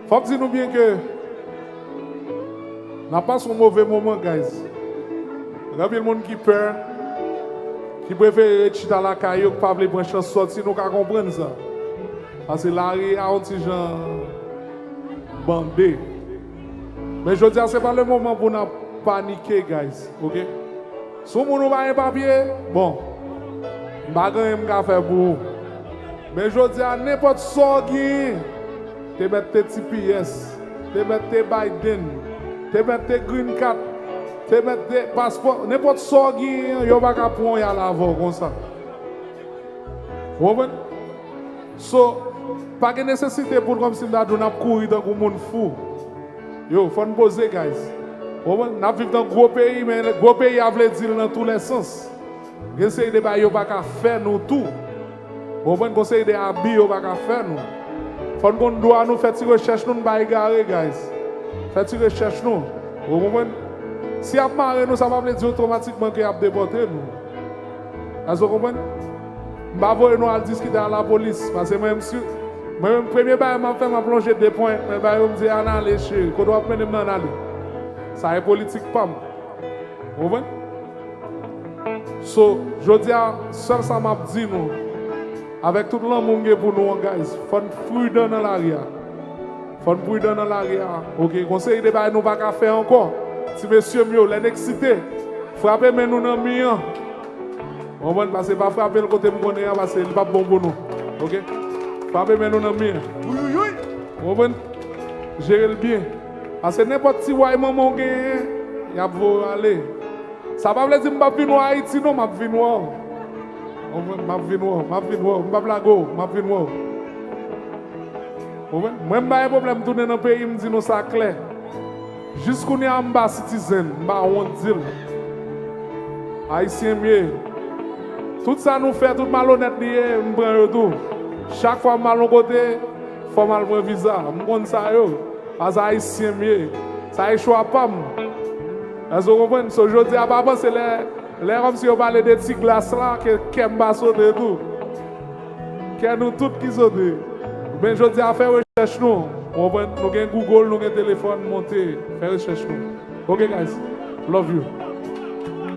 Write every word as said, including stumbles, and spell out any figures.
Fò m di nou byen ke n ap pase yon move moman, guys. Gen anpil moun ki pè, ki prefere ret chita lakay yo, ki pa vle pran chans sòti, nou ka konprann sa. Paske lari a yon ti jan bande. Men jodi a, se pa le moman pou n ap panike, guys, oke? Si w moun ou pa gen papye, bon, m pa gen anyen m ka fè pou ou. Men jodi a, nenpòt sa w genyen, te mèt te T P S, te mèt te Biden, te mèt te green card, te mèt te paspò, nenpòt sa w genyen an, yo pa ka pran y al avè w konsa. Ou konprann? So, pa gen nesesite pou n kòmsi m ta di w n ap kouri tankou moun fou. Yo, fò n poze, guys. Ou konprann? N ap viv nan gwo peyi, men gwo peyi a vle di l nan tou lè sans. Gen seri de bagay yo pa ka fè nou tou. Ou konprann? Gon seri de abi yo pa ka fè nou. Fò n konn dwa nou, fè ti rechèch nou, n pa egare, guys. Fè ti rechèch nou. Ou konprann? Si y ap mare nou, sa pa vle di otomatikman ke y ap depòte nou. Èske w konprann? M pa voye nou al diskite a lapolis, paske mwen menm si, mwen menm premye bagay m ap fè, m ap lonje de pwen, mwen ba yo, m di, "Ann ale, cheri, kote w ap mennen m nan, ann ale." Sa e politik pa m. Ou konprann? So, jodi a, sèl sa m ap di nou, avèk tout lanmou m gen pou nou an, guys, fò n pridan nan lari a. Fò n pridan nan lari a, oke? Gon seri de bagay nou pa ka fè ankò. Ti mesye m yo, lè n eksite, frape men nou nan mi an. Ou konprann? Paske pa frape l kote m konnen an, paske li p ap bon pou nou. Oke? Frape men nou nan mi an. Ou konprann? Jere l byen. Paske nenpòt ti way manman w genyen, y ap voye w ale. Sa pa vle di m p ap vin wè Ayiti, non, m ap vin wè w. Ou konprann? M ap vin wè w, m ap vin wè w, m p ap lage w, m ap vin wè w. Ou konprann? Mwen, m pa gen pwoblèm tounen nan peyi m, di nou sa klè. Jis kounye a, m pa citizen, m pa wont di l. Ayisyen m ye. Tout sa nou fè, tout malonèt li ye, m pran yo tou. Chak fwa m al yon kote, fò m al pran viza. M konn sa yo. Paske ayisyen m ye. Sa e chwa pa m. Èske w konprann? So, jodi a, pa panse lè, lè kòmsi yo pale de ti glas la, ke kè m pa sote tou. Kè nou tout ki sote. Men jodi a, fè rechèch nou. Ou konprann? Nou gen Google, nou gen telefòn, monte. Fè rechèch nou. Ok, guys. Love you.